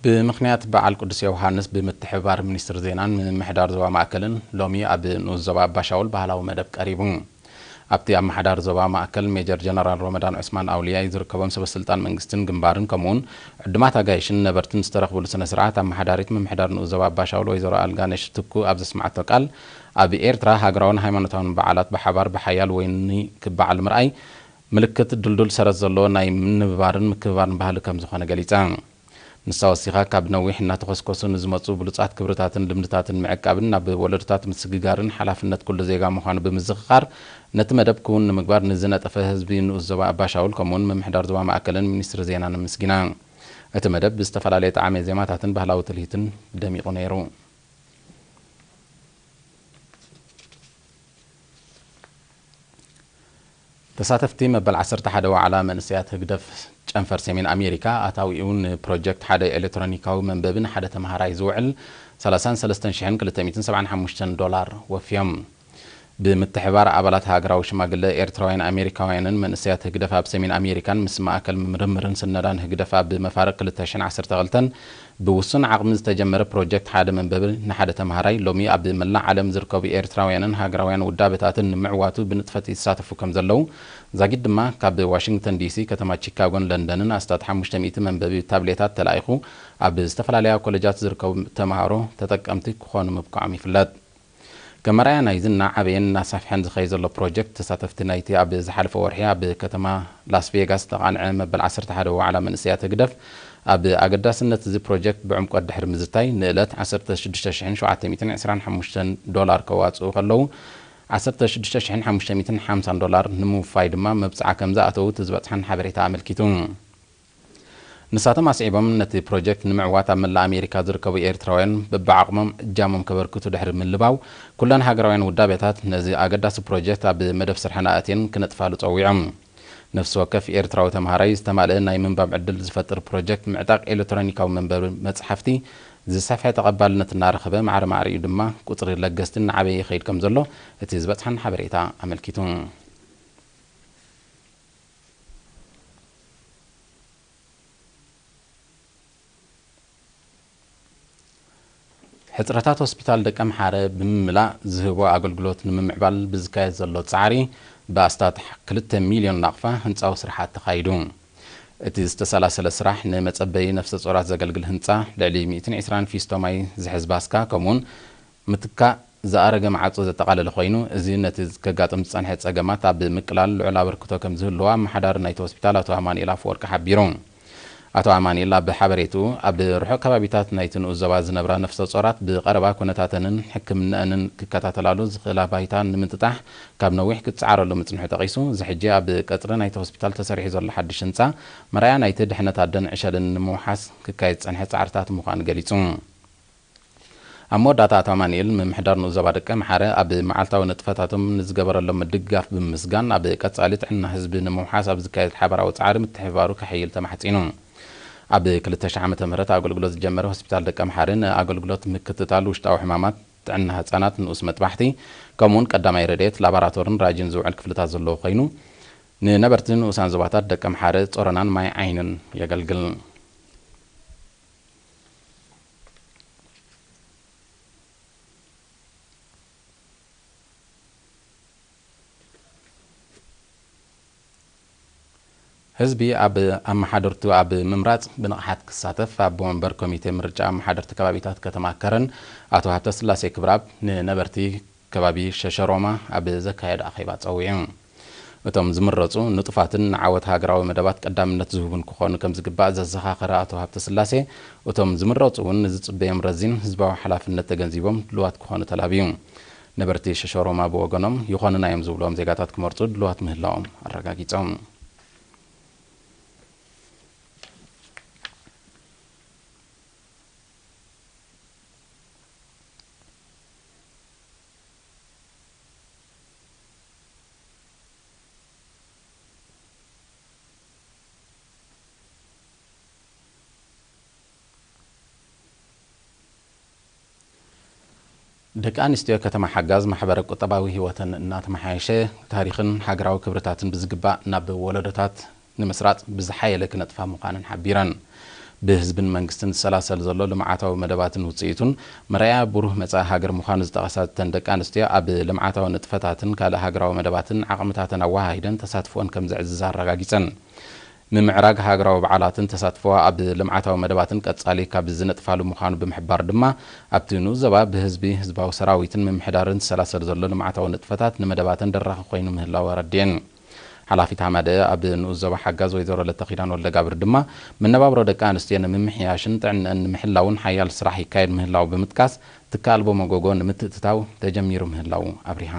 ብምኽንያት በዓል ቅዱስ ዮሃንስ ብምትሕብባር ሚኒስትሪ ዜናን ምምሕዳር ዞባ ማእከልን ሎሚ ኣብ ንኡስ ዞባ ኣባሻውል ባህላዊ መደብ ቀሪቡ። ኣብቲ ኣመሓዳሪ ዞባ ማእከል ሜጀር ጀነራል ሮመዳን ዑስማን ኣውልያይ ዝርከቦም ሰበስልጣን መንግስትን ግንባርን ከምኡውን ዕዱማት ኣጋይሽን ነበርትን ዝተረኽብሉ ስነ ስርዓት ኣመሓዳሪት ምምሕዳር ንኡስ ዞባ ኣባሻውል ወይዘሮ ኣልጋነሽ ትኩ ኣብ ዘስማዓቶ ቃል፣ ኣብ ኤርትራ ሃገራውን ሃይማኖታውን በዓላት ብሓባር ብሓያል ወይኒ ክበዓል ምርኣይ ምልክት ድልዱል ሰረት ዘለዎ ናይ ምንብባርን ምክብባርን ባህሊ ከም ዝኾነ ገሊጻ። ንሳ ወሲኻ፣ ካብ ነዊሕ እናተኾስኮሱ ንዝመጹ ብሉጻት ክብርታትን ልምድታትን ምዕቃብን ናብ ወለዶታት ምስግጋርን ሓላፍነት ኩሉ ዜጋ ምዃኑ ብምዝኽኻር፣ ነቲ መደብ ክውን ንምግባር ንዝነጠፈ ህዝቢ ንኡስ ዞባ ኣባሻውል ከምኡውን ምምሕዳር ዞባ ማእከልን ሚኒስትሪ ዜናን ኣመስጊና። እቲ መደብ ብዝተፈላለየ ጣዕመ ዜማታትን ባህላዊ ትልሂትን ደሚቑ ነይሩ። ተሳተፍቲ መበል ዓሰርተ ሓደ ዋዕላ መንእሰያት ህግደፍ ጨንፈር ሰሜን ኣሜሪካ ኣታዊኡ ንፕሮጀክት ሓደ ኤሌክትሮኒካዊ መንበቢ ንሓደ ተምሃራይ ዝውዕል ሰላሳን ሰለስተን ሽሕን ክልተ ሚእትን ሰብዓን ሓሙሽተን ዶላር ወፍዮም። ብምትሕባር ኣባላት ሃገራዊ ሽማግለ ኤርትራውያን ኣሜሪካውያንን መንእሰያት ህግደፍ ኣብ ሰሜን ኣሜሪካን ምስ ማእከል ምርምርን ስነዳን ህግደፍ ኣብ መፋርቕ ክልተ ሽሕን ዓሰርተ ክልተን ብውሱን ዓቕሚ ዝተጀመረ ፕሮጀክት ሓደ መንበቢ ንሓደ ተምሃራይ ሎሚ ኣብ መላእ ዓለም ዝርከቡ ኤርትራውያንን ሃገራውያን ውዳበታትን ንምዕዋቱ ብንጥፈት ይሳተፉ ከም ዘለዉ፣ ዛጊድ ድማ ካብ ዋሽንግተን ዲሲ፣ ከተማ ቺካጎን ለንደንን ኣስታት ሓሙሽተ ሚእቲ መንበቢ ታብሌታት ተላኢኹ ኣብ ዝተፈላለያ ኮለጃት ዝርከቡ ተምሃሮ ተጠቀምቲ ክኾኑ ምብቃዖም ይፍለጥ። ከም መርኣያ ናይዚ እናዓበየን እናሰፍሐን ዝኸይድ ዘሎ ፕሮጀክት፣ ተሳተፍቲ ናይቲ ኣብ ዝሓለፈ ወርሒ ኣብ ከተማ ላስ ቬጋስ ዝተቓንዐ መበል ዓሰርተ ሓደ ዋዕላ መንእሰያት ህግደፍ፣ ኣብ ኣገዳስነት እዚ ፕሮጀክት ብዕምቆት ድሕሪ ምዝታይ፣ ንእለት ዓሰርተ ሽዱሽተ ሽሕን ሸውዓተ ሚእትን ዕስራን ሓሙሽተን ዶላር ከዋጽኡ ከለዉ፣ ዓሰርተ ሽዱሽተ ሽሕን ሓሙሽተ ሚእትን ሓምሳን ዶላር ንምውፋይ ድማ መብጽዓ ከም ዝኣተዉ እቲ ዝበጽሓን ሓበሬታ ኣመልኪቱ። ንሳቶም ኣስዒቦም፣ ነቲ ፕሮጀክት ንምዕዋት ኣብ መላእ ኣሜሪካ ዝርከቡ ኤርትራውያን በብዓቕሞም እጃሞም ከበርክቱ ድሕሪ ምልባው፣ ኩለን ሃገራውያን ውዳቤታት ነዚ ኣገዳሲ ፕሮጀክት ኣብ መደብ ስርሐን ኣእትየን ክነጥፋሉ ጸዊዖም። ነፍሲ ወከፍ ኤርትራዊ ተምሃራይ ዝተማልአ ናይ ምንባብ ዕድል ዝፈጥር ፕሮጀክት ምዕጣቕ ኤሌክትሮኒካዊ መንበቢ መጽሓፍቲ ዝሰፍሐ ተቐባልነት እናረኸበ፣ ማዕረ ማዕሪኡ ድማ ቁጽሪ ለገስቲ እናዓበየ ይኸይድ ከም ዘሎ እቲ ዝበጽሓና ሓበሬታ ኣመልኪቱ። ሕጽረታት ሆስፒታል ደቀምሓረ ብምምላእ ዝህቦ ኣገልግሎት ንምምዕባል ብዝካየድ ዘሎ ጻዕሪ፣ ብኣስታት ክልተ ሚልዮን ናቕፋ ህንጻዊ ስራሓት ተኻይዱ። እቲ ዝተሰላሰለ ስራሕ፣ ንመጸበዪ ነፍሰ ጾራት ዘገልግል ህንጻ፣ ልዕሊ ሚእትን ዕስራን ፊስቶ ማይ ዝሕዝ ባስካ፣ ከምኡውን ምትካእ ዝኣረገ መዓጾ ዘጠቓለለ ኮይኑ፣ እዚ ነቲ ከጋጥም ዝጸንሐ ጸገማት ኣብ ምቅላል ልዑል ኣበርክቶ ከም ዝህልዎ ኣመሓዳሪ ናይቲ ሆስፒታል ኣቶ ኣማኑኤል ኣፈወርቂ ሓቢሩ። ኣቶ ኣማኑኤል ኣብ ሓበሬትኡ፣ ኣብ ርሑቕ ከባቢታት ናይቲ ንኡስ ዞባ ዝነብራ ነፍሰ ጾራት ብቐረባ ኩነታተንን ሕክምናኣንን ክከታተላሉ ዝኽእላ ባይታ ንምጥጣሕ ካብ ነዊሕ ክጸዓረሉ ምጽንሑ ጠቒሱ፣ እዚ ሕጂ ኣብ ቀጽሪ ናይቲ ሆስፒታል ተሰሪሑ ዘሎ ሓድሽ ህንጻ መርኣያ ናይቲ ድሕነት ኣደን ዕሸልን ንምውሓስ ክካየድ ዝጸንሐ ጻዕርታት ምዃኑ ገሊጹ። ኣብ መወዳእታ ኣቶ ኣማኑኤል፣ ምምሕዳር ንኡስ ዞባ ደቀ ምሓረ ኣብ መዓልታዊ ንጥፈታቶም ንዝገበረሎም ምድግጋፍ ብምምስጋን፣ ኣብ ቀጻሊ ጥዕና ህዝቢ ንምውሓስ ኣብ ዝካየድ ሓባራዊ ጻዕሪ ምትሕብባሩ ከሐይል ተማሕጺኑ። ኣብ ክልተ ሽሕ ዓመተ ምህረት ኣገልግሎት ዝጀመረ ሆስፒታል ደቀ ምሓረ፣ ንኣገልግሎት ምክትታል ውሽጣዊ ሕማማት፣ ጥዕና ህጻናት፣ ንኡስ መጥባሕቲ፣ ከምኡውን ቀዳማይ ረድኤት፣ ላቦራቶርን ራጂን ዝውዕል ክፍልታት ዘለዎ ኮይኑ፣ ንነበርቲ ንኡሳን ዞባታት ደቀ ምሓረ፣ ጾሮናን ማይ ዓይንን የገልግል። ህዝቢ ኣብ ኣመሓደርቱ ኣብ ምምራጽ ብንቕሓት ክሳተፍ ኣቦ መንበር ኮሚቴ ምርጫ ኣመሓደርቲ ከባቢታት ከተማ ከረን ኣቶ ሃብተስላሴ ክብረኣብ ንነበርቲ ከባቢ ሸሸሮማ ኣብ ዘካየዶ ኣኼባ ጸዊዑ። እቶም ዝምረጹ ንጡፋትን ንዓወት ሃገራዊ መደባት ቀዳምነት ዝህቡን ክኾኑ ከም ዝግባእ ዘዘኻኸረ ኣቶ ሃብተስላሴ፣ እቶም ዝምረጹ እውን ንዝጽበዮም ረዚን ህዝባዊ ሓላፍነት ተገንዚቦም ድሉዋት ክኾኑ ተላብዩ። ነበርቲ ሸሸሮማ ብወገኖም፣ ይኾኑና እዮም ዝብልዎም ዜጋታት ክመርጹ ድሉዋት ምህላዎም ኣረጋጊጾም። ደቂ ኣንስትዮ ከተማ ሓጋዝ ማሕበረ ቁጠባዊ ህይወተን እናተመሓየሸ፣ ታሪኽን ሃገራዊ ክብርታትን ብዝግባእ ናብ ወለዶታት ንምስራጽ ብዝሓየለ ክነጥፋ ምዃነን ሓቢረን። ብህዝብን መንግስትን ዝሰላሰል ዘሎ ልምዓታዊ መደባትን ውፅኢቱን መርኣያ ብሩህ መጻኢ ሃገር ምዃኑ ዝጠቐሳ እተን ደቂ ኣንስትዮ፣ ኣብ ልምዓታዊ ንጥፈታትን ካልእ ሃገራዊ መደባትን ዓቕምታተን ኣወሃሂደን ተሳትፎን ከም ዘዕዝዛ ኣረጋጊጸን። ምምዕራግ ሃገራዊ በዓላትን ተሳትፎ ኣብ ልምዓታዊ መደባትን ቀጻሊ ካብ ዝነጥፋሉ ምዃኑ ብምሕባር ድማ፣ ኣብቲ ንኡስ ዞባ ብህዝቢ፣ ህዝባዊ ሰራዊትን ምምሕዳርን ዝሰላሰል ዘሎ ልምዓታዊ ንጥፈታት ንመደባተን ደራኺ ኮይኑ ምህላው ኣረድኤን። ሓላፊት ሃማደአ ኣብ ንኡስ ዞባ ሓጋዝ ወይዘሮ ለተኪዳን ወልደጋብር ድማ፣ መነባብሮ ደቂ ኣንስትዮ ንምምሕያሽን ጥዕንአን ንምሕላውን ሓያል ስራሕ ይካየድ ምህላው ብምጥቃስ፣ ትካል ኣልቦ መጎጎ ንምትእትታው ተጀሚሩ ምህላው ኣብሪሃ።